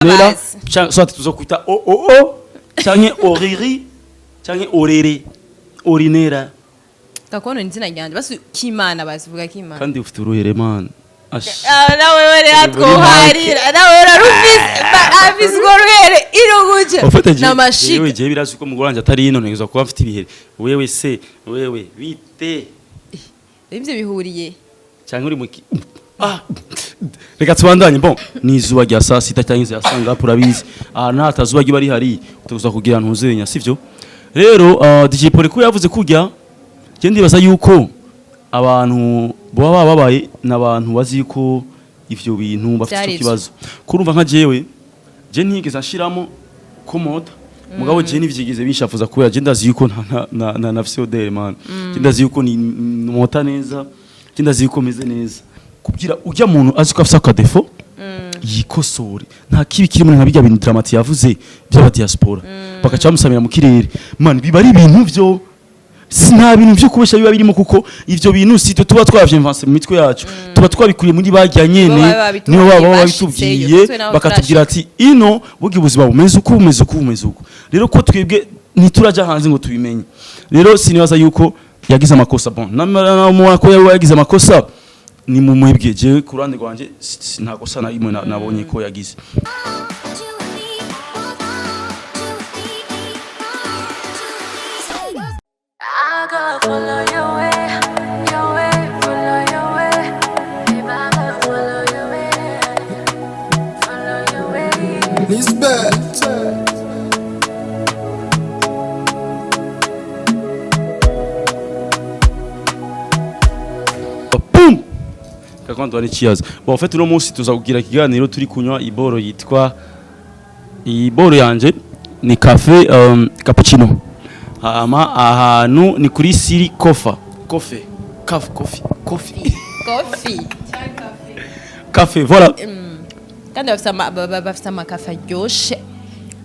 Nela soit tuzokwita o o o canke oriri canke orere orinera. Gakondo ni izina ryanje, basi Kimana, basi vuga Kimana. Kandi ufite uruhere, man. Ash. Ah, nawe rero Uri muri twoharira, nawe urarufise, afise urwo ruhere iruguje. Ufite jewe n'amashika. Jewe birazi ko umugore wanje atari ino, ntegerezwa kuba mfite ibihere. Wewe se, wewe bite? Ivyo bihuriye? Canke uri muki? Ah, reka tubandanye. Bon, ni izuba rya saa sita cyangwa ya saa ngapi, urabizi ahantu nta tazuba riba rihari, utegerezwa kugira ntuzenya, sivyo? Rero DJ Poliku yavuze kurya, je ndibaza yuko abantu baba bababaye n'abantu bazi yuko ivyo bintu bafite Vyari icyo ivyo. kibazo. Kurumva nka jewe, je ntigeze ashiramo ko mota, mugabo je ntivyigeze binshafuza, kubera je ndazi yuko nta nafise odeur, man. Je ndazi yuko ni mota neza, je ndazi yuko meze neza. Kugira ujya muntu azi ko afise aka défaut yikosore, nta kibi kirimo. Nka bijya bintu Dramati yavuze by'aba diaspora, bakaca bamusamira mu kirere, man, biba ari ibintu vyo si nta bintu byo kubesha biba birimo, kuko ivyo bintu si twe tuba twavyivanse mu mitwe yacu, tuba twabikuriye muri barya nyene. Bo baba babitubwiye, nibo baba bashitseyo, babitubwiye, twe nabo bakatubwira ati ino burya ubuzima bumeze uko, bumeze uko, bumeze uko. Rero ko twebwe ntituraja hanze ngo tubimenye, rero sinibaza yuko yagize amakosa. Bon, namara ko yagize amakosa ni mu mwebwe, jewe ku ruhande rwanje nta kosa na rimwe nabonye ko yagize. I go follow your way, follow your way. Babe, I go follow your way, follow your way. Lisbeth. Pum, kakwantu ni cheers. Bon, en fait uno munsi tuza kugira ikiganiro turi kunywa iboro yitwa, iboro yanje ni cafe cappuccino. Hama ahantu ni kuri Siri Kofa Coffee Caf Coffee Coffee. Coffee. Café, voilà. Kandi bafise amakafe aryoshe,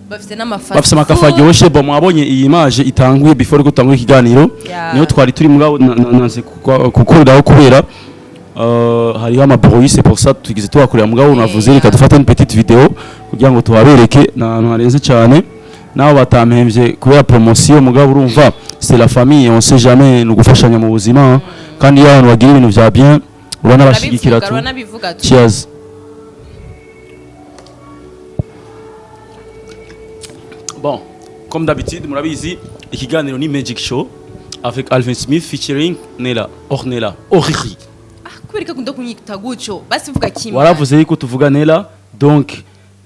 bafise n'amafa. Bafise amakafe aryoshe. Bon, mwabonye iyi image itanguye before ko tutangura ikiganiro. Niyo twari turi, mugabo nanze gukoreraho kubera hariho ama bruit, c'est pour ça tugize tuhakorera. Mugabo navuze reka dufate une petite vidéo kugira ngo tuhabereke, ni ahantu harenze cyane. Nabo batampemvye kubera promotion, mugabo urumva c'est la famille, on sait jamais, ni ugufashanya mu buzima. Kandi iyo abantu bagira ibintu vya bien uranabashigikira tu. Uranabivuga tu. Cheers. Bon, comme d'habitude, murabizi, ikiganiro ni Magic Show avec Alvin Smith featuring Nela Ornella Oriri. Ah, kubera ko akunda kunyita gutyo, basi vuga Kimana. Waravuze yuko tuvuga Nela, donc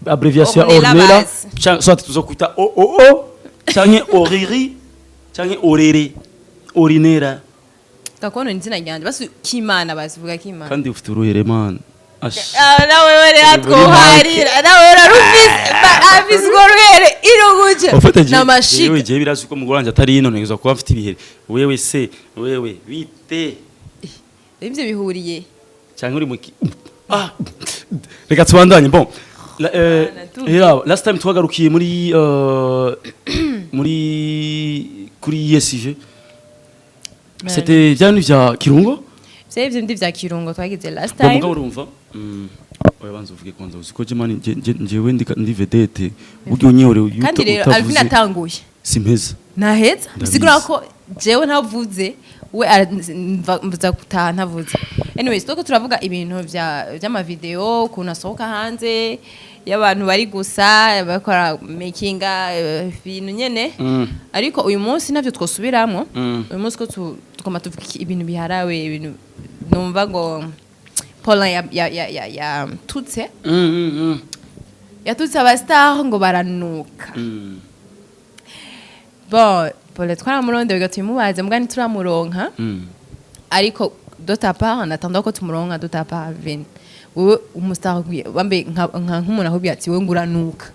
abréviation ya Ornella. Ornella. Basi. Soit tuzokwita o o o canke oriri canke orere orinera. Gakondo ni izina ryanje, basi Kimana, basi vuga Kimana. Kandi ufite uruhere, man. Ash. Ah, nawe rero Uri muri twoharira, nawe urarufise, afise urwo ruhere iruguje. Ufite jewe n'amashika. Jewe birazi ko umugore wanje atari ino, ntegerezwa kuba mfite ibihere. Wewe se, wewe bite? Ivyo bihuriye? Canke uri muki? Ah, reka tubandanye. Bon, Bana, era last time twagarukiye muri kuri ESG, c'était vya bintu vya Kirungo. Vyari ivyo ndi vya Kirungo twagize last Bon, time. mugabo urumva, oya, banza uvuge kwanza. Uzi ko je, man, jewe ndi vedette, buryo unyerewe iyo Kandi rero Alvin utavuze atanguye simpeza. Naheza. Ndabizi. Bisigura ko jewe ntavuze, we mvuza gutaha ntavuze. Anyways, twako turavuga ibintu vya vy'amavideo, ukuntu asohoka hanze y'abantu bari gusa bakora makinga ibintu nyene. Ariko uyu munsi navyo twosubiramwo. Uyu munsi ko tugomba tuvuga ibintu biharawe, ibintu numva ngo Paulin ya tutse yatutse abastar ngo baranuka. Bon, Paul twaramurondeye bigatuma mubaze, mbwa ntituramuronka. Ariko de ta part, en attendant ko tumuronka, de ta part Alvin, wewe umustar bambe nk'umuntu akubwiye ati wewe nguranuka,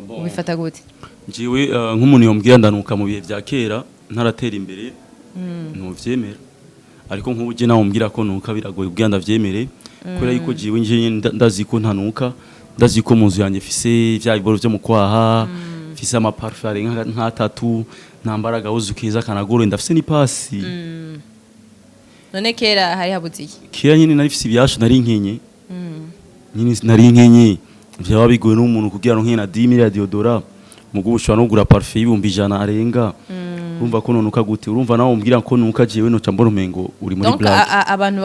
Bon. ubifata gute? Njyewe nk'umuntu yombwira ndanuka mu bihe bya kera ntaratera imbere ntuvyemera, ariko nk'ubu je nawe umbwira ko nuka biragoye kugira ndavyemere, kubera yuko jewe nje ndazi ko ntanuka, ndazi ko mu nzu yanjye mfise vya biboro vyo mu kwaha, mfise amaparfum arenga nk'atatu, nambara agahuzu keza kanagoroye, ndafise n'ipasi. None kera hari habuze iki? Kera nyine nari mfise ibyashu, nari nkenye nyine, nari nkenye. Vyaba bigoye n'umuntu kugira ngo nkena 10 ya deodorant, mugo ushobora no kugura parfum y'100,000 arenga. Urumva ko nonuka gute? Urumva nawe umbwira ko nuka, jewe noca mbona umengo uri muri Donc blague. abantu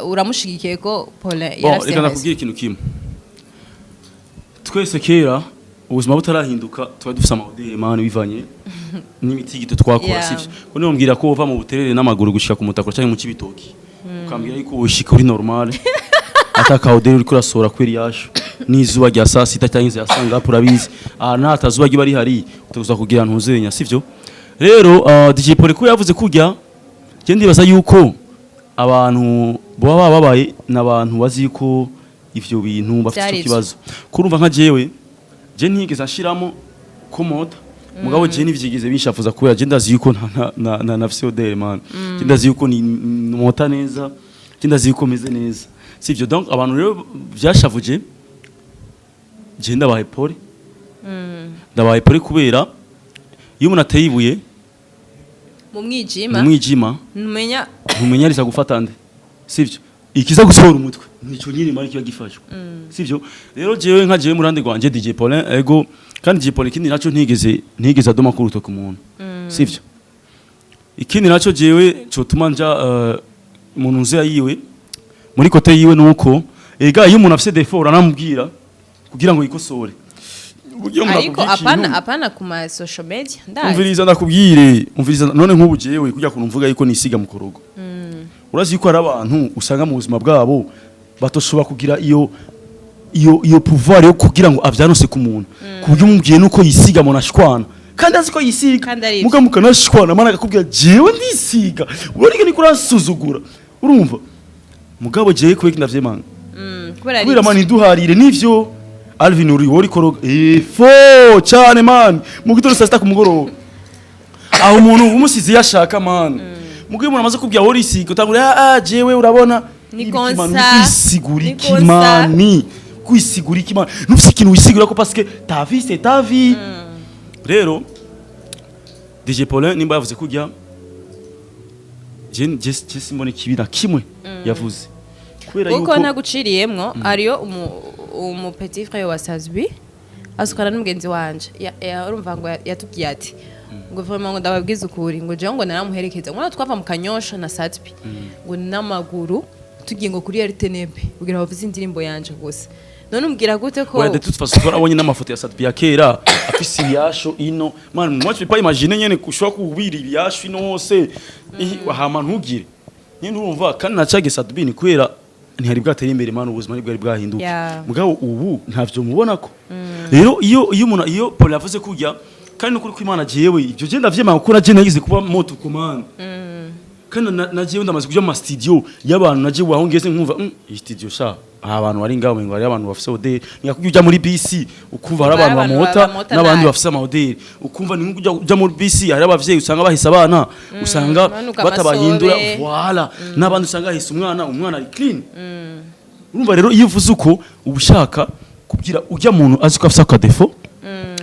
uramushigikiye ko Paulin Bon, yarafise reka raison. ndakubwira ikintu kimwe. Twese kera ubuzima butarahinduka twari dufise ama odeur, man, bivanye n'imitigito twakora, sivyo? Ko niyo mbwira ko uva mu Buterere n'amaguru gushika ku Mutakura canke mu Cibitoki, ukambwira yuko ushika uri normal ataka odeur uriko urasohora kweri yasho n'izuba rya saa sita cyangwa ya sangapu, urabizi aha nta tazuba riba rihari, uteguza kugira ntuzenya, sivyo? Rero DJ Paul ko yavuze kurya, je ndibaza yuko abantu baba bababaye n'abantu bazi yuko ivyo bintu bafite Vyari icyo ivyo. kibazo. Kurumva nka jewe, je ntigeze ashiramo ko mota, mugabo je ntivyigeze binshafuza kubera je ndazi yuko nta nafise odeur, man. Je ndazi yuko ni mota neza, je ndazi yuko meze neza, sivyo? Donc abantu rero vyashavuje, je ndabaye pole, ndabaye pole kubera iyo umuntu ateye ibuye mu mwijima, mu mwijima, ntumenya ntumenya risa gufata nde, sivyo? Ikiza gusohora umutwe nico nyine mari kiba gifashwe, sivyo? Rero jewe nka jewe murande rwanje, DJ Paulin, ego. Kandi DJ Paulin ikindi naco ntigeze adoma ku rutoki umuntu, sivyo? Ikindi naco jewe cotuma nja mu nzu yiwe, muri côté yiwe, nuko ega iyo umuntu afise défaut uranamubwira kugira ngo yikosore. Uburyo umuntu Ariko akubwiye apana ikintu- apana ku ma social media, ndazi. Umviriza ndakubwire, umviriza. None nk'ubu jewe kujya kuntu mvuga yuko nisiga mu korogo, urazi yuko hari abantu usanga mu buzima bwabo batoshobora kugira iyo pouvoir yo kugira ngo avyanose ku muntu, ku buryo umubwiye nuko yisiga mu nashwana kandi azi ko yisiga. Kandi ari Muga mukanashwana mana akakubwira: "Jewe ndisiga, urariko niko uransuzugura." Urumva, mugabo jewe kubera ndavyemanga, Kubera ari kubera man iduharire nivyo. Alvin, uri wori koroga fo cyane, man, mu gitondo, saa sita, ku mugoroba, aho umuntu umusize yashaka, man. Mugihe umuntu amaze kubwira wori isiga, utangura: "Ah, jewe urabona." Ni Ibiki, man, konsa. kwisigura Ni iki? konsa. Man, kwisigura iki, man? Nufise ikintu wisigura ko parce que ta vie, c'est ta vie. Rero DJ Paulin nimba yavuze kurya, je simbona ikibi na kimwe yavuze kubera Kuko yuko ntaguciriyemwo, hariyo umu petit frère wa Sazbi asukana n'umugenzi wanje. Urumva ngo yatubwiye ati ngo vraiment ngo ndababwiza ukuri, ngo jewe ngo naramuherekeza, ngo twava mu Kanyosha na Sazbi ngo n'amaguru tugiye ngo kuri RTNB kugira bavuze indirimbo yanje gusa. None umbwira gute ko Ouais, de toute façon twarabonye n'amafoto ya Sadbi ya kera afise ibiyasho ino. Man, moi je peux pas imaginer nyene kushobora kubira ibiyasho ino hose hama ntugire nyene. Urumva kandi nacage Sadbi ni kubera ntihari bwatera imbere, man, ubuzima ntibwari bwahinduka. Mugabo ubu ntavyo mubona ko rero iyo umuntu, iyo Paul yavuze kurya, kandi nukuri ko Imana, jewe ibyo je ndavyemanga kuko naje nagize kuba moto commande, kandi nagiye ndamaze kuja mu ma studio y'abantu, nagiye aho ngeze nkumva iyi studio sha, aha abantu bari ngaho ngo hari abantu bafise odeur. Ni ujya muri bisi ukumva hari hari abantu abantu bamota bamota n'abandi nabi. bafise ama odeur, ukumva ni nk'uko ujya muri bisi hari abavyeyi usanga bahise abana, usanga banuka batabahindura. amasobe. Voilà, n'abandi usanga bahise umwana, umwana ari clean. Urumva rero iyo uvuze uko uba ushaka kubwira ujya muntu azi ko afise aka défaut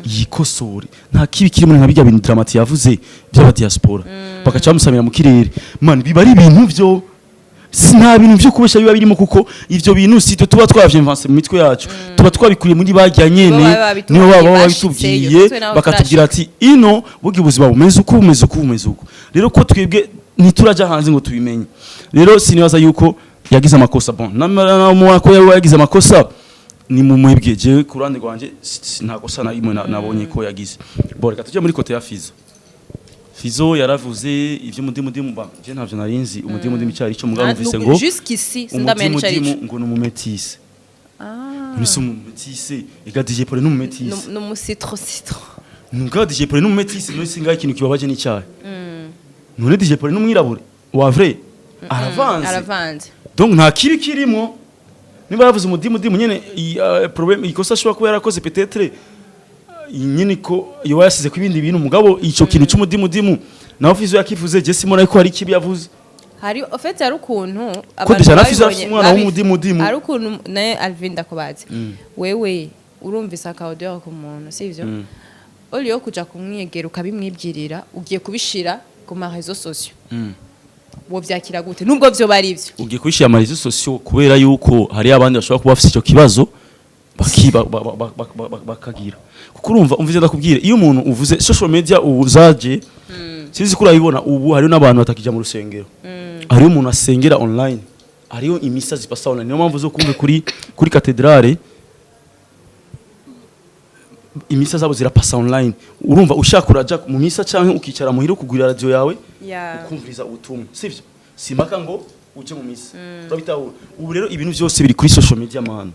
yikosore, nta kibi kirimo. Nka bijya bintu Dramati yavuze by'aba diaspora bakaca bamusamira mu kirere, man, biba ari ibintu byo si nta bintu byo kubesha biba birimo, kuko ivyo bintu si twe tuba twavyivanse mu mitwe yacu, tuba twabikuriye muri barya nyene. Bo baba babitubwiye, nibo baba bashitseyo, babitubwiye, twe nabo bakatubwira ati ino burya ubuzima bumeze uko, bumeze uko, bumeze uko. Rero ko twebwe ntituraja hanze ngo tubimenye, rero sinibaza yuko yagize amakosa. Bon, namara ko yagize amakosa ni mu mwebwe, jewe ku ruhande rwanje nta kosa na rimwe nabonye ko yagize. Bon, reka tujye muri côté ya Fizo. Fizo yaravuze ivy'umudimudimu ba je ntavyo narinzi umudimudimu icari ico, mugabo numvise ngo Jusqu'ici sindamenya ico ari umudimudimu ngo ni umumetise. None se umumetise, ega DJ Paul ni umumetise? No mu citro citro. Nuga DJ Paul ni umumetise, none singaho ikintu kibabaje n'icyaha? None DJ Paul ni umwirabure wa vrai, aravanze. Aravanze. Donc nta kibi kirimo niba yavuze umudimudimu nyene. Problème, ikosa ashobora kuba yarakoze peut-être nyene ko yoba yasize ku ibindi bintu, mugabo ico kintu c'umudimudimu nawe Fizo yakivuze, je simona ko hari ikibi yavuze. Hari en fait hari ukuntu Ko déjà na Fizo babibonye- afise umwana w'umudimudimu. Hari ukuntu naye Alvin ndakubaze, wewe urumvise aka odeur ku muntu, sivyo? Au lieu yo kuja kumwegera ukabimwibwirira, ugiye kubishira ku ma réseaux sociaux, wovyakira gute nubwo vyo bari ivyo? Ugiye kubishira ama réseaux sociaux kubera yuko hari abandi bashobora kuba bafise ico kibazo. Si iki bakagira, kuko urumva, umvize ndakubwira, iyo umuntu uvuze social media ubu zaje, sinzi ko urabibona, ubu hariho n'abantu batakijya mu rusengero, hariho umuntu asengera online, hariho imisa zipasa online. Niyo mpamvu zo kumve kuri katedrale imisa zabo zirapasa online. Urumva, ushaka uraja mu misa canke ukicara muhira ukugurira radio yawe, ukumviriza ubutumwa, sivyo? Simpaka ngo uje mu misa, urabitahura. Ubu rero ibintu byose biri kuri social media, man,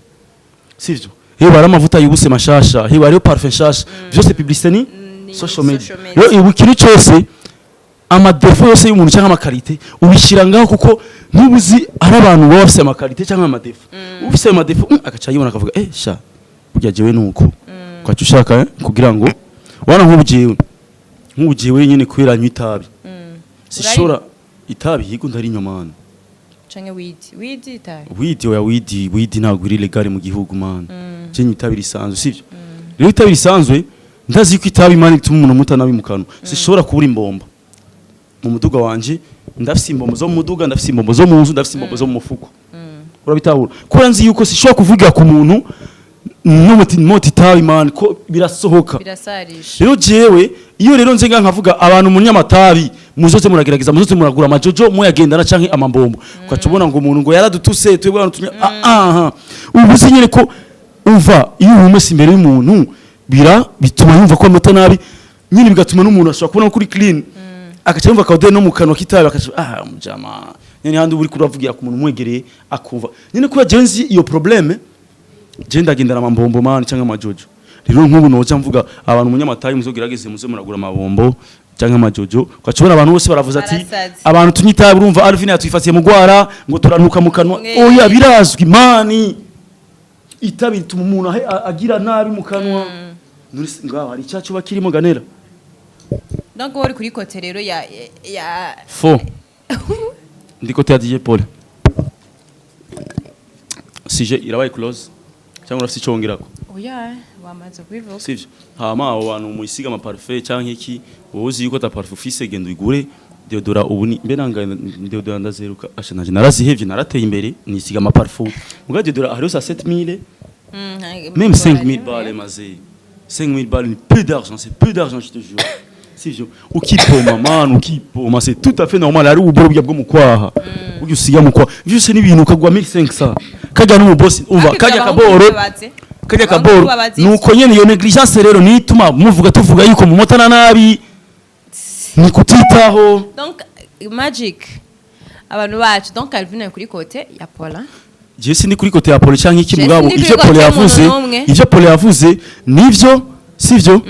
sivyo? Hewe hari amavuta yubuse mashasha, hewe hariho parfum nshasha, byose publicité ni Ni social media. Social media. Rero ubu ikintu cyose, ama défauts yose y'umuntu cyangwa ama qualités, ubishyira ngaho, kuko ntubuzi ari abantu baba bafise ama qualités cyangwa ama défauts. Ufise ayo ma défauts, agaca yibona akavuga: "Eh sha, burya jewe nuko." Ukaca ushaka kugira ngo wana nk'ubu jewe nyene kubera nywa itabi, sishobora itabi, yego ndarinywa, man. Canke weed, weed itabi. Weed oya, weed ntabwo iri légal mu gihugu, man. Je nywa itabi risanzwe, sivyo? Rero itabi risanzwe, ndazi ko itabi, man, ituma umuntu amuta nabi mu kanwa. Sishobora kubura imbombo mu muduga wanje. Ndafise imbombo zo mu muduga, ndafise imbombo zo mu nzu, ndafise imbombo zo mu mufuko, urabitahura? Kubera nzi yuko sishobora kuvugira ku muntu n'umuti mota itabi, man, ko birasohoka. Birasarisha. Rero jewe iyo rero nze nga nkavuga abantu munyamatabi, muzoze muragerageza, muzoze muragura amajojo muyagendana canke amambombo, ukaca ubona ngo umuntu ngo yaradutuse twebwe abantu tunya. Ah ah, ubu se nyene ko umva, iyo uhumese imbere y'umuntu bira bituma yumva ko amata nabi nyine, bigatuma n'umuntu ashobora kubona ko uri clean, agaca yumva akawude no mu kanwa k'itabi, akaca ah mujama nyene handi uri kuravugira ku muntu umwegereye akumva nyene. Kuba jewe nzi iyo problème, je ndagendana amambombo, man, cyangwa amajojo. Rero nk'ubu noja mvuga abantu munyamatayi muzogerageze muze muragura amabombo cyangwa amajojo, ukacubona abantu bose baravuze ati Barasaze. abantu tunywa itabi, urumva Alvin yatwifatiye mu gwara ngo turanuka mu kanwa. Oya, birazwi, man, itabi rituma umuntu agira nabi mu kanwa. None se ngaho hari icyacu bakirimo ganera? Donc wowe uri kuri côté rero ya Fo ndi côté ya DJ Paul. Sujet irabaye close cyangwa urafite icyo wongerako? Oya, wamaze kubivuga. Sivyo? Hama abo bantu muyisiga ama parfum cyangwa iki, wowe uzi yuko ta parfum ufise, genda uyigure. Deodorant ubu ni mbe nanga deodorant ndazeruka, asha nanje narazihevye, narateye imbere, nisiga ama parfum. Muga deodorant hariho sa 7000, même 5000 balles maze 5000 balles ni peu d'argent, c'est peu d'argent, je te jure, sivyo? Ukipoma, man, ukipoma, c'est tout à fait normal. Ari uburo bwo mu kwaha, burya usiga mu kwaha vyose n'ibintu ukagwa 1500, kajya n'umubosi umva kajya kaboro, kajya kaboro. Nuko nyene iyo négligence rero nituma muvuga, tuvuga yuko mumotana nabi, ni kutitaho. Donc magic, abantu bacu, donc Alvin ari kuri côté ya Paula. Je sindi kuri côté ya Paul canke iki. Je Mugabo sindi kuri ivyo côté Paul y'umuntu yavuze, n'umwe. ivyo Paul yavuze nivyo, sivyo?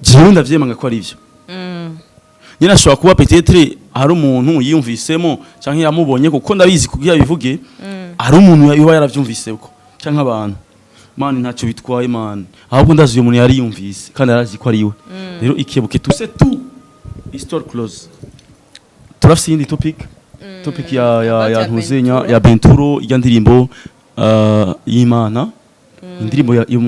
Jewe ndavyemanga ko ari ivyo. Nyine ashobora kuba peut-être hari umuntu yiyumvisemo canke yamubonye, kuko ndabizi kugira bivuge hari umuntu yoba yaravyumviseko canke abantu, man, ntacyo bitwaye, man. Ahubwo ndazi uyu muntu yari yumvise kandi arazi ko ari we. Rero ikebuke tuse tu, histoire close. Turafise iyindi topic ya About ya ya ntuzenya Benturo. Ya Benturo, ijya ndirimbo y'Imana, indirimbo yo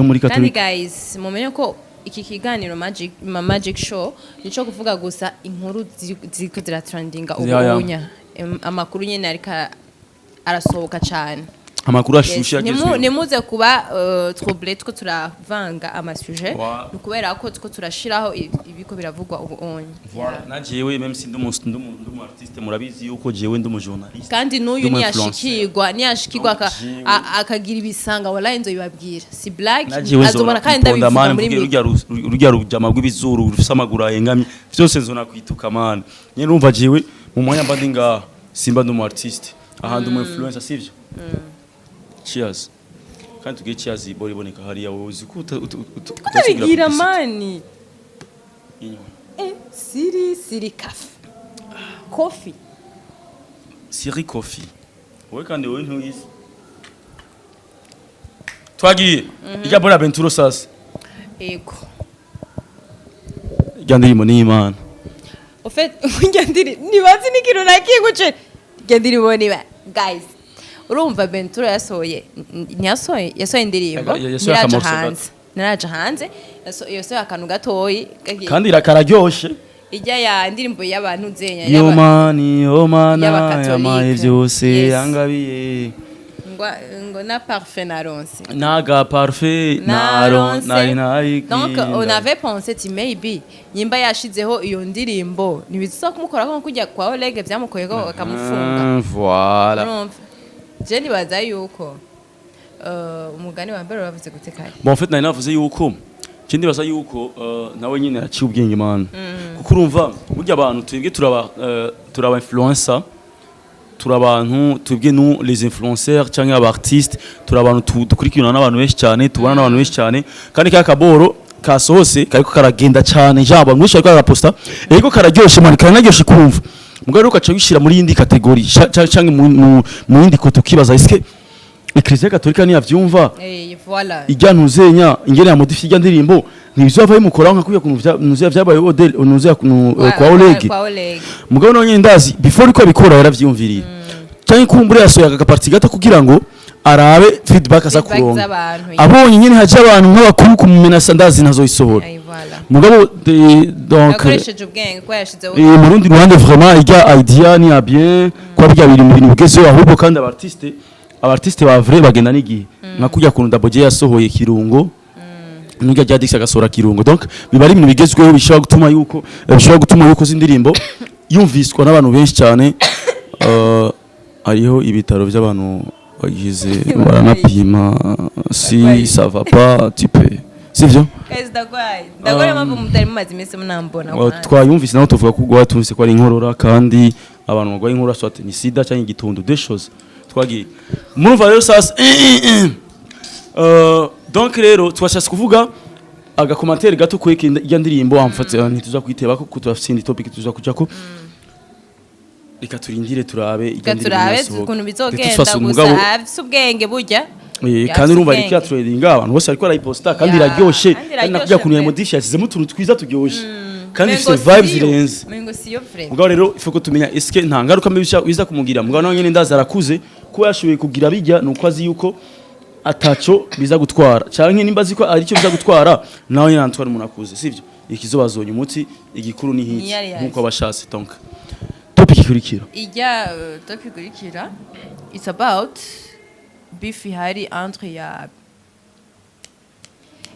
muri Kandi Katolika. guys, mumenye ko iki kiganiro magic ma magic show nico kuvuga gusa inkuru ziriko ziratrendinga ubu. Ya. Ubunya amakuru nyene ariko arasohoka cane. Amakuru ashushe agezweho. Nimuze kuba troublé two turavanga ama sujets. Voilà. Ni kubera ko two turashiraho ibiko biravugwa ubu onye. Voilà, na jewe même si ndi umu artiste, murabizi yuko jewe ndi umu journaliste. Kandi n'uyu Ndi umu influencer. niyashikirwa Jewe. akagira ibisanga, wallahi nzoyibabwira, si blague. Na jewe Azobona kandi nzona ndabivuga man, muri mvuge micro. rurya rujama rw'ibizuru rufise amaguru ahengamye, vyose nzona kwituka, man. Nyene urumva jewe mu mwanya mba ndi ngaha, simba ndi umu artiste aha, ndi umu influencer, sivyo? Cheers. Kandi tugiye cheers ibora iboneka hariya, wowe uzi ko utazigira Kubigira publicity. mani. Inyuma. Siri siri cafe coffee. Siri Coffee. Wowe kandi wowe ntuyizi. Twagiye ijya bora Benturo sasa. Ego. Ijya ndirimbo ni Imana. Au fait, njya ndiri nibazi n'ikintu nakiguce njya ndirimbo niba guys, urumva Benturo yasohoye ntiyasohoye, yasohoye indirimbo. Yasohoye ntiraja aka morceau. Hanze, ntiraja hanze. Yasohoye akantu gatoyi Kandi irakararyoshye. Ijya ya ndirimbo y'abantu nzenya Yo mani, yo mana y'Abakatolika. yamaye byose Yes. yangabiye. Ngo Ngo na parfait naronse. Naga parfait naron nari nari. Donc on avait pensé ati maybe nyimba yashizeho iyo ndirimbo ntibizoza kumukora ko kujya kwa Oleg byamukoyeko bakamufunga. Voilà. Urumva, je nibaza yuko umugani wa mbere uravuze gute kare? Bon, en fait nari navuze yuko je ndibaza yuko nawe nyine yaciye ubwenge, man, kuko urumva burya abantu twebwe turaba influencer, turi abantu twebwe, nous les influenceurs cyangwa aba artistes, turi abantu dukurikirana n'abantu benshi cyane, tubana n'abantu benshi cyane, kandi ka kaboro kasohose kariko karagenda cyane, jambo abantu benshi bariko baraposta, ariko kararyoshe, man, karanaryoshe kumva. Mugabo rero ugaca wishira muri yindi catégorie canke mu yindi côté, ukibaza: est-ce que Ecclesia Katolika niyavyumva Voilà. ijya ntuzenya ingene ya modifie ijya ndirimbo, ntibizova bimukoraho nka kuya kuntu ntuzeya vyabaye Odel, ntuzeya kwa Oleg? Kwa Oleg. Mugabo nawe nyene ndazi before uko abikora yaravyiyumviriye, canke kumbure yasohoye aka partie gato kugira ngo arabe feedback aza Feedback kuronka. z'abantu. Abonye nyene haje abantu nk'abakuru kumumenasa, ndazi ntazoyisohora. Voilà. Mugabo donc Yakoresheje ubwenge kuko yashizeho. Mu rundi ruhande, vraiment ijya idea ni ya bien, kuba bijya biri mu bintu bigezeho, ahubwo kandi aba artiste ba vrai bagenda n'igihe, nka kujya kuntu Daboje yasohoye Kirungo, nujya rya Dix agasohora Kirungo. Donc biba ari ibintu bigezweho bishobora gutuma yuko zindirimbo yumviswa n'abantu benshi cyane. Hariho ibitaro by'abantu bagize baranapima si ça va pas, tu peux, sivyo? Guys, ndagwaye, ndagwaye, mpamvu mutari mumaze iminsi munambona. Twayumvise naho tuvuga ko ugwaye, tumvise ko ari inkorora, kandi abantu barwaye inkorora soit ni sida cyangwa igitundu, deux choses. Twagiye murumva rero sasa. Donc rero twashatse kuvuga aga commentaire gato kuri ijya ndirimbo amfate, ntituza kwiteba ko turafite indi topic tuza kujako. Reka turindire turabe ijya Reka ndirimbo turabe nasohoka. ukuntu bizogenda. Ntitufase Gusa umugabo. afise ubwenge burya. Kandi urumva Afise iriko tradinga, abantu bose ariko arayiposta, kandi iraryoshe. Kandi Kandi iraryoshe nakujya kuntu pe. yamodisha, yasizemo utuntu twiza turyoshe, kandi Mengo ifite vibes siyo. zirenze. Mengo siyo vrai. Mugabo rero il faut ko tumenya eske nta ngaruka mbi biza kumugira. Mugabo nawe nyene ndaza arakuze, kuba yashoboye kugira bijya nuko azi yuko ataco biza gutwara, canke nimba azi ko ari cyo biza gutwara, nawe nyene antwara umuntu akuze, sivyo? Ikizobazonya umuti igikuru ni hiki Ni yari yazi. nkuko abashatse. Donc topic ikurikira. Ijya topic ikurikira, it's about beef ihari entre ya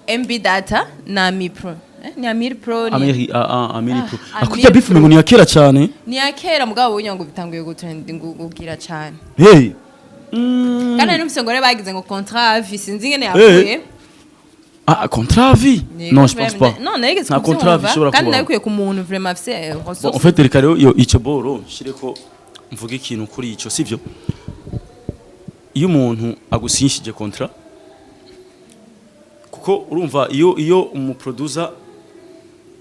MB Data na Ami Pro, ni Amir Pro ni Amiri a a Amiri Pro. Ah, Akujya Amir beef Pro. mengo ni ya kera cyane. Ni ya kera, mugabo ubu ngo bitanguye gutrending kugira cyane. Hey. Kandi numvise ngo rero bagize ngo contrat à vie, sinzi ingene yavuye. Ah, contrat à vie? Non, je pense pas. Non, narigeze Nta contrat à vie kubyumva ishobora kandi kubaho. nabikuye ku muntu vraiment afise Bon, ressource. en fait reka rero iyo icyo boro nshireko mvuge ikintu kuri ico, sivyo? Iyo umuntu agusinyishije contrat, kuko urumva iyo umuproducer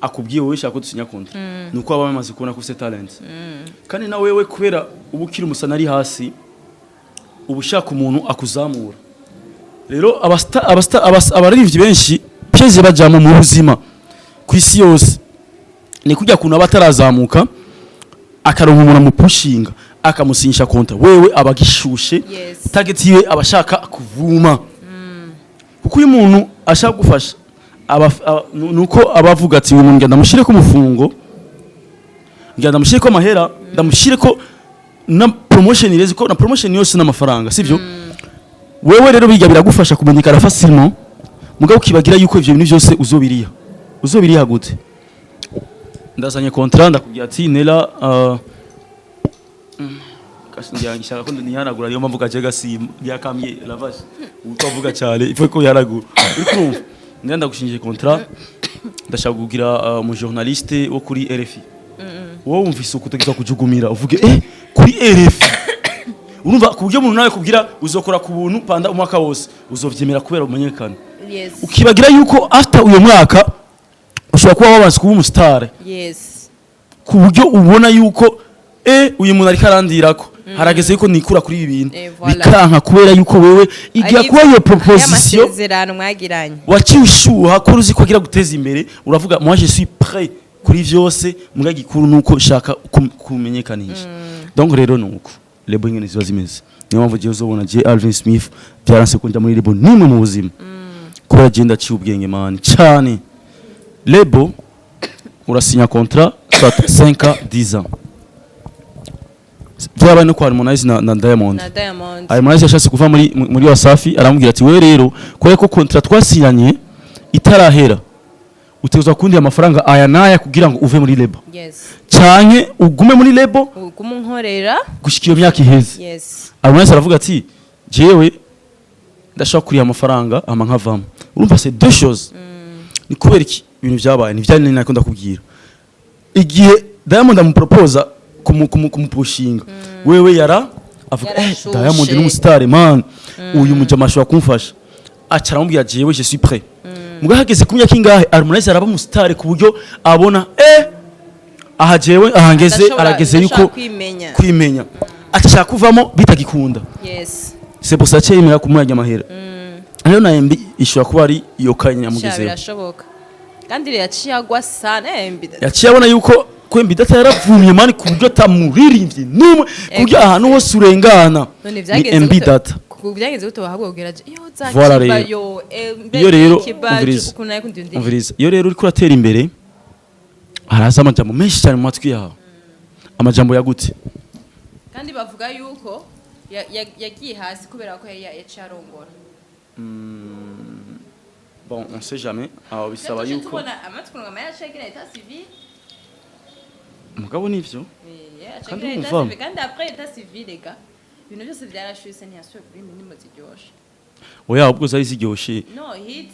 akubwiye wowe shaka ko dusinya contrat, nuko aba bamaze kubona ko ufite talent, kandi na wewe kubera uba ukiri umusana ari hasi, uba ushaka umuntu akuzamura. Rero abaririmbyi benshi piège bajamo mu buzima ku isi yose ni kujya kuntu aba atarazamuka, akaronka umuntu amupushinga, akamusinyisha contrat, wewe aba agishushe. Target yiwe aba ashaka kuvuma, kuko iyo umuntu ashaka gufasha nuko aba avuga ati: "Uyu muntu ngenda ndamushyire ko umufungo, ngenda ndamushyire ko amahera, ndamushyire ko na promotion ireze, ko na promotion yose n'amafaranga," sivyo? Wewe rero bijya biragufasha kumenyekana facilement, mugabo ukibagira yuko ivyo bintu byose uzobiriha. Uzobiriha gute? Ndazanye contrat, ndakubwira ati: "Nela, ngira ko nihanagura." Niyo mpamvu gace gasimba yakamye lavage uko avuga cyane, il faut ko yihanagura. Uri kumva? Ngira ndagushingiye contrat, ndashaka kugira umu journaliste wo kuri RFI. Wowe wumvise uko utegeza kujugumira, uvuge kuri RFI. Urumva ku buryo umuntu nawe kubwira uzokora ku buntu panda umwaka wose, uzovyemera kubera umenyekana. Ukibagira yuko after uyo mwaka ushobora kuba wabanze kuba umustar, ku buryo ubona yuko uyu muntu ariko arandirako, harageze yuko nikura kuri ibi bintu. Voilà. Bikanka kubera yuko wewe igihe Ari kuba iyo proposition amasezerano mwagiranye. Waciye ushuha ko uzi ko agira guteza imbere, uravuga: "Moi je suis prêt kuri vyose, muga gikuru nuko shaka kumenyekanisha." Donc rero nuko label nyene ziba zimeze. Niyo mpamvu jewe uzobona je Alvin Smith byaranse ko njya muri label nimwe mu buzima, kubera je ndaciye ubwenge, man, cyane. Label urasinya contrat soit 5 ans, 10 ans. Byabaye no kwa Harmonize na Diamond. Na Diamond. Harmonize yashatse kuva muri Wasafi, aramubwira ati: "Wewe rero, kubera ko contrat twasinyanye itarahera, utegerezwa kundi amafaranga aya n'aya kugira ngo uve muri label, canke ugume muri label ugume unkorera gushika iyo myaka iheze." Harmonize aravuga ati: "Jewe ndashaka kuriha amafaranga ama nkavamo." Urumva, c'est deux choses. Ni kubera iki ibintu byabaye ntivyari nako ndakubwira, igihe Diamond amuproposa kumupushinga, wewe yara avuga: Yarashushe. "Diamond ni umustar man, uyu mujama ashobora kumfasha." Aca aramubwira: "Jewe je suis prêt." Muga hageze ku myaka ingahe, Harmonize araba umustar ku buryo abona aha jewe aha ngeze, arageze yuko ndashobora kwimenya. Kwimenya, atashaka kuvamo bitagikunda. C'est pour ça que yemera kumuranya amahera. Rero na MB ishobora kuba ari iyo kanya Sha, yamugezeho. Birashoboka, kandi rero yaciye agwa sana MB. Yaciye abona yuko ko MB Data yaravumye man, ku buryo atamuririmbye n'umwe, ku buryo ahantu hose urengana None ni vyagenze MB gute? Data. Byagenze gute wahabwa kugira iyo za Voilà. Kiba Rero. yo mbe Iyo rero Kibajo, umviriza. ukuntu nari kundi ndi Umviriza, iyo rero uriko uratera imbere, haraza amajambo menshi cyane mu matwi yawe, amajambo yagute. Kandi bavuga yuko yagiye hasi kubera ko yari yaciye arongora. Bon, on sait jamais, aho bisaba Tuje yuko tubona amatwi ngo yaciye agira état civil. Mugabo nivyo. Yaciye Kandi agira état urumva? civil, kandi après état civil ega ibintu byose byarashuse, ntiyasubiye kuririmba indirimbo ziryoshe. Oya, ubwo zari ziryoshe. No hit,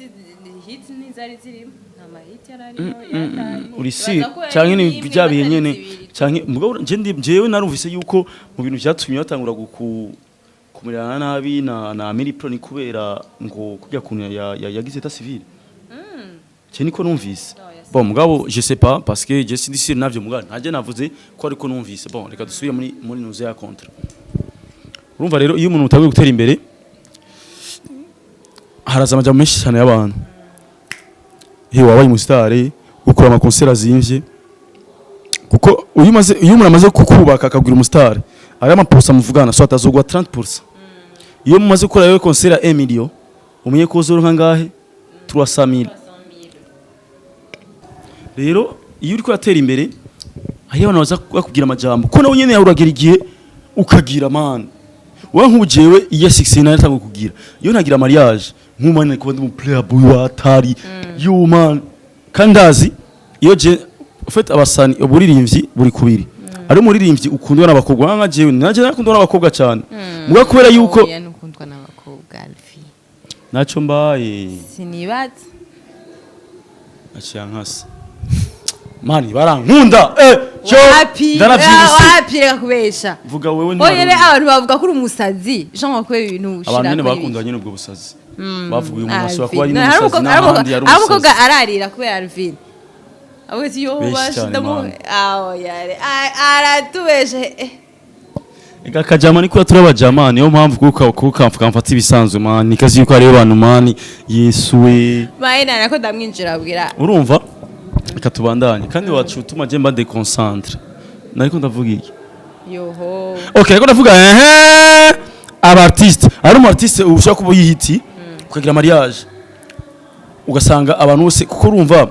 hit ntizari zirimo, nta mahit yari arimo yarataye. Uri si Ibaza ko yari canke ni imwe, bya bihe atari nyene zibiri. Canke mugabo je ndi jewe narumvise yuko mu bintu vyatumye batangura kumerana nabi na Amiri Pro ni kubera ngo kurya kuntu yagize état civil. Je niko numvise. Oh, yes. Bon, mugabo je sais pas, parce que je suis sûr navyo, mugabo ntaje navuze ko ariko numvise. Bon, reka dusubire muri nuze ya contrat. Urumva rero, iyo umuntu utaguye gutera imbere, haraza amajambo menshi cyane y'abantu: "He, wabaye umusitari, ukora amakonseri azimvye." Kuko iyo umuntu amaze kukubaka akabwira umusitari, ari amaposa muvugana, so atazogwa 30%. Iyo mumaze gukora rero concert ya 1 million, umenye ko uzoronka ngahe? 300,000. Rero iyo uriko uratera imbere, hariyo abantu baza bakubwira amajambo, ko nawe nyene uragera igihe ukagira man. Wowe nk'ubu jewe iyo 6 natanguye kugira, iyo ntagira mariage nk'umwana, kuba ndi mu playboy watari yo man. Kandi ndazi iyo je en fait abasani, uburirimbyi buri kubiri, ari umuririmbyi ukundwa n'abakobwa nka jewe, naje nakundwa n'abakobwa cyane, muga kubera yuko Oya, nukundwa n'abakobwa, Alfie. Naco mbaye. Sinibaza. Aciye nkasa mani, barankunda cyo. Wapi? Ndanavyibuse. Wapi, reka kubesha. Vuga wewe. Oye, re abantu bavuga ko uri umusazi, Jean, kubera ibintu ushira Abantu nyene kuri bakunda nyene ubwo busazi, bavuga uyu muntu ashobora Alvin. kuba ari No, hari n'umusazi n'ahandi yari hari umukobwa umusazi. ararira kubera Alvin, avuga ati: "Yo." Benshi Basha cyane, ndamu man. aho yare aratubeshe. Ega kajama niko turi abajama, niyo mpamvu kuko kamfata ibisanzwe man, nikazi yuko ari abantu man, Yesu we. Mahina nako ndamwinjira abwira. Urumva, reka tubandanye, kandi wacu utuma je mba déconcentré. Nariko ndavuga iki? Yoho. Okay, ariko ndavuga aba artiste, ari umu artiste ushobora kuba yihiti, ukagira mariage, ugasanga abantu bose, kuko urumva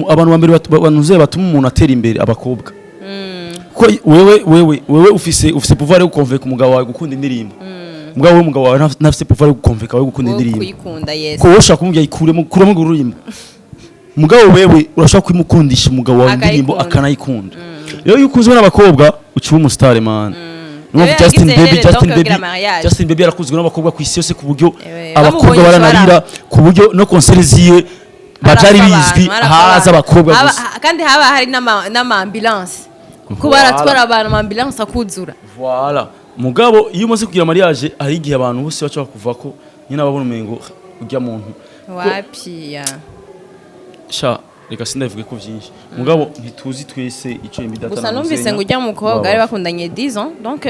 abantu ba mbere banuze batuma umuntu atera imbere, abakobwa, kuko wewe ufise pouvoir yo gukonveka umugabo wawe gukunda indirimbo, umugabo we, umugabo wawe ntafise pouvoir yo gukonveka wawe gukunda Wo indirimbo. Kuyikunda, yes. Ko wowe ushobora kumubwira ikuremo, kuremo ururimi, mugabo wewe urashobora kumukundisha umugabo wawe indirimbo Akayikunda. akanayikunda. Rero iyo ukunzwe n'abakobwa, uca uba umusitari man. Niyo mpamvu Rero Justin yagize Baby rero Justin donc Baby kugira mariage. Justin Baby yarakunzwe n'abakobwa ku isi yose, ku buryo Ewe, abakobwa bamubonye baranarira, ku buryo no concert ziwe babyari Harapfa bizwi, abantu, harapfa haza abantu. abakobwa gusa. Kandi haba hari n'ama ambulance, kuko Voilà. baratwara abantu ama ambulance akuzura. Voilà. Mugabo iyo umaze kugira mariage, hari igihe abantu bose baca bakuva ko nyine, ababona umengo ujya muntu Wapi ya. Sha, reka sindavuge ko byinshi, mugabo ntituzi twese ico imbidata. Gusa numvise ngo ujya mukobwa bari bakundanye 10 ans, donc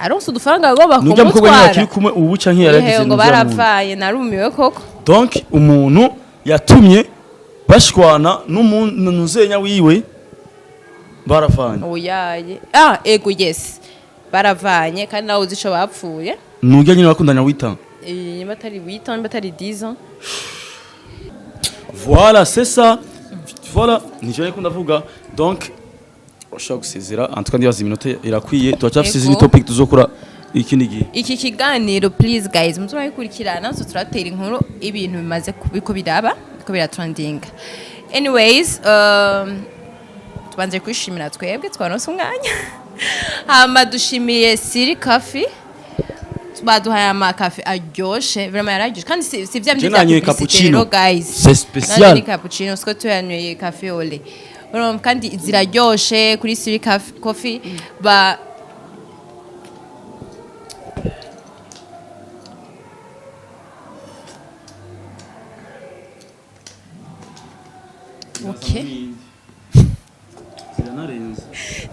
aronse udufaranga agomba nujya mukobwa nyine kumutwara. akiri kumwe ubu canke yaragize Yewe, ngo nujya muntu. barapfaye, narumiwe koko. Donc umuntu yatumye bashwana n'umuntu nuzenya wiwe, baravanye. Oyaye, ah, ego, yes, baravanye, kandi nawe uzi ico bapfuye. Nujya nyine bakundanya wita. Niba atari 8 ans, niba atari 10 ans. Voilà, c'est ça, voilà, nivyo ariko ndavuga. Donc Urashobora gusezera. En tout cas, ndibaza iminota irakwiye, turacyafise Ego. izindi topic tuzokora ikindi gihe. Iki kiganiro, please guys, muzurabikurikirana, so turatera inkuru ibintu bimaze kubiko biraba, biko biratrendinga. Anyways, tubanze kwishimira twebwe twaronse umwanya. Hama dushimiye Siri Coffee, baduhaye amakafe aryoshe, vraiment yararyoshe, kandi si vya bindi Je vya nanyoye publicité. cappuccino. Rero guys, C'est spécial. nanjye ni cappuccino, siko tuyanyoye café au lait. Urumva, kandi ziraryoshe kuri Siri Coffee ba. Okay.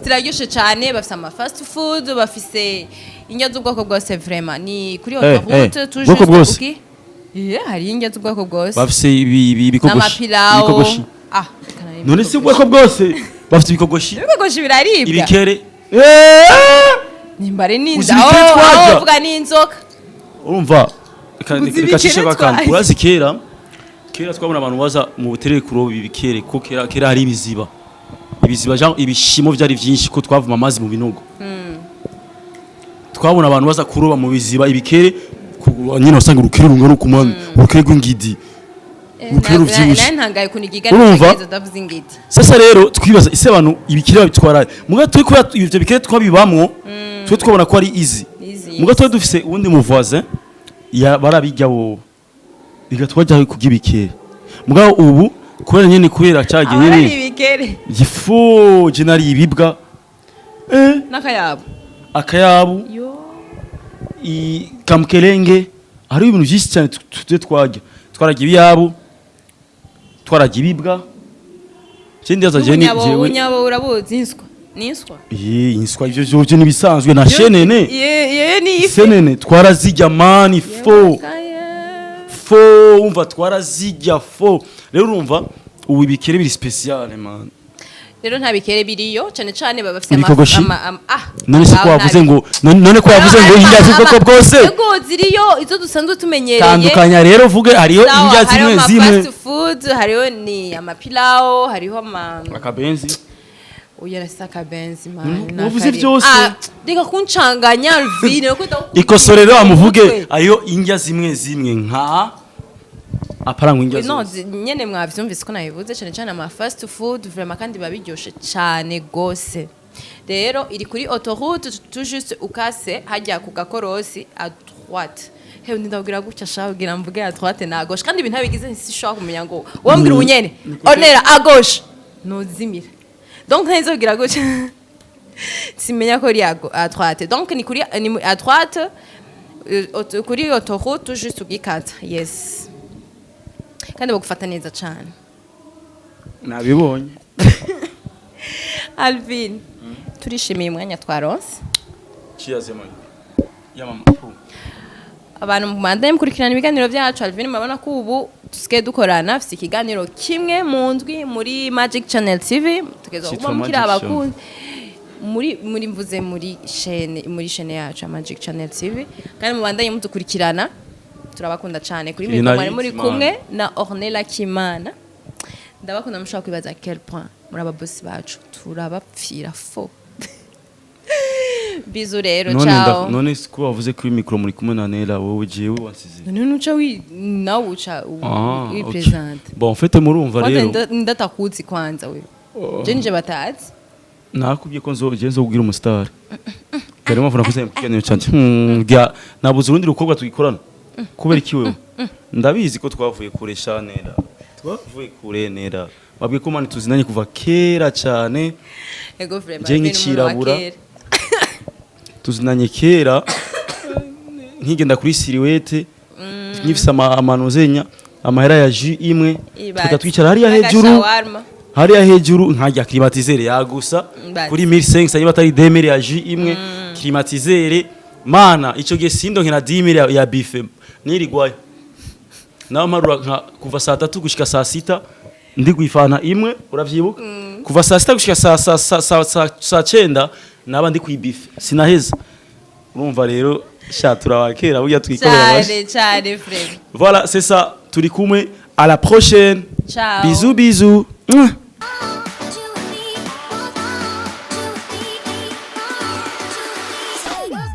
Ziraryoshe cyane, bafise ama fast food, bafise indya z'ubwoko bwose, vraiment ni kuri autoroute tout Ubwoko juste. bwose? Yeah, hari indya z'ubwoko bwose. Bafise ibi ibikogoshi. N'amapilawo. Ibikogoshi. Ah, None si ubwoko bwose, bafite ibikogoshi. Ibikogoshi biraribwa. Ibikere. Nimba ari Uzi n'inda ibikere aho twarya? aho uvuga n'inzoka. Urumva, Uzi reka ibikere shishe akantu. twarya? Urazi kera twabona abantu baza mu buterere kuroba ibikere, ko kera hari ibiziba, genre ibishimo vyari vyinshi, ko twavuma amazi mu binogo. Twabona abantu baza kuroba mu biziba ibikere, nyine wasanga urukere rungana ukumana, urukere rw'ingidi, urukere ruvyibushe. Nawe ntangaye ukuntu Urumva? ikiganiro ndavuze ingidi. Sasa rero twibaza ese abantu ibikere babitwara muga twe, kubera ivyo bikere twabibamwo, twe twabona ko ari easy. Easy. Muga twe dufise uwundi mu voisin ya barabijya bo, bigatwajya kurya ibikere. Muga ubu kubera nyene, kubera cyagiye Abari nyene ibikere. gifu je nari ibibwa N'akayabo. Akayabu. Yo. Kamkelenge, hari ibintu byinshi cyane tujye twarya. Twararya ibiyabu, twararya ibibwa. Je ndibaza je ni Ubunyabo. jewe. Ubunyabo urabuzi, inswa ni inswa. Ye, inswa ivyo nibisanzwe na shenene. Ye, ni ifi. Senene twarazirya mani, fo fo, umva, twarazirya fo. Rero urumva ubu ibikere biri spécial, man. Rero nta bikere biriyo, cyane cyane baba bafite Ibikogoshi? ah, None se ko aho wavuze nta ngo none ko wavuze ngo indya z'ubwoko bwose? Yego, ziriyo izo dusanzwe tumenyereye. Tandukanya rero, uvuge hariyo Sawa, indya hariho zimwe ama zimwe. fast food, hariho ni amapilawo, hariho ama Akabenzi. Oya, rasa akabenzi man. Wavuze byose. Ah, reka kuncanganya, Alvin, reka Ikosore rero, amuvuge hariyo indya zimwe zimwe nka aparangwa indya No, zose. nyene mwavyumvise ko nabivuze, cyane cyane ama fast food, vraiment, kandi biba biryoshe cyane gose. Rero iri kuri autoroute, tout juste ukase hajya ku gakorosi à droite. Hewe, ndabwira gutya sha, kugira mvuge à droite na à gauche, kandi ibintu ntabigize, sishobora kumenya ngo wombwira ubunyene onera à gauche nozimira, donc ntazogira gutya, simenya ko iri à droite. Donc ni kuri, ni à droite, kuri autoroute, tout juste ugikata. Yes, kandi bagufata neza cyane. Nabibonye. Alvin, turishimiye umwanya twaronse. Cheers man, ya mama. Abantu mubandanye mukurikirana ibiganiro byacu. Alvin, murabona ko ubu dusigaye dukorana, afite ikiganiro kimwe mu ndwi muri Magic Channel TV, tugeza Cyitwa kuba mukiri Magic. abakunzi muri mvuze muri chaîne yacu ya Magic Channel TV, kandi mubandanye mudukurikirana, turabakunda cyane. Kuri Iri mikoro na mwari muri Imana. kumwe na Ornella Kimana. Ndabakunda, mushobora kwibaza quel point muri ababosi bacu, turabapfira fo. Bisous rero. None Ciao. None ko wavuze kuri micro muri kumwe na Nela, wowe jewe wansize? None nuca wi nawe uca Ah, wi ok. présente. Bon, en fait murumva Kwanza rero ndatakuzi kwanza wewe, je nije batazi. Nakubwiye ko nzo je nzobwira umustar kare mpamvu nakuze mu kiganiro canje. Nabuze urundi rukobwa tugikorana kubera iki wewe? Ndabizi ko twavuye kure sha Nela, twavuye kure Nela. Babwiye ko mani tuzinanye kuva kera cyane. Ego, vraiment. Je Alvin, umuntu wa nk'icirabura. kera. Tuzinanye kera nkigenda kuri Silhouette, nkifise amanozenya, amahera ya jus imwe. Ibaze. Tuka twicara hariya hejuru. N'agashawarma. Hariya hejuru nkarya climatiseur yagusa. Ibaze. Kuri 1500, niba atari 2000, ya jus imwe, climatiseur. Mana, ico gihe sindo nkena 10000 ya bife nirigwayo, nawe mparura nka kuva saa 3 gushika saa 6 ndi kwifana imwe. Uravyibuka, kuva saa 6 gushika saa 9 naba ndi kwibife, sinaheza. Urumva rero sha, turabakera burya, twikorera amashi. Cyane cyane, vraiment. Voilà, c'est ça, turi kumwe, à la prochaine. Ciao. Bisous bisous. Mouah.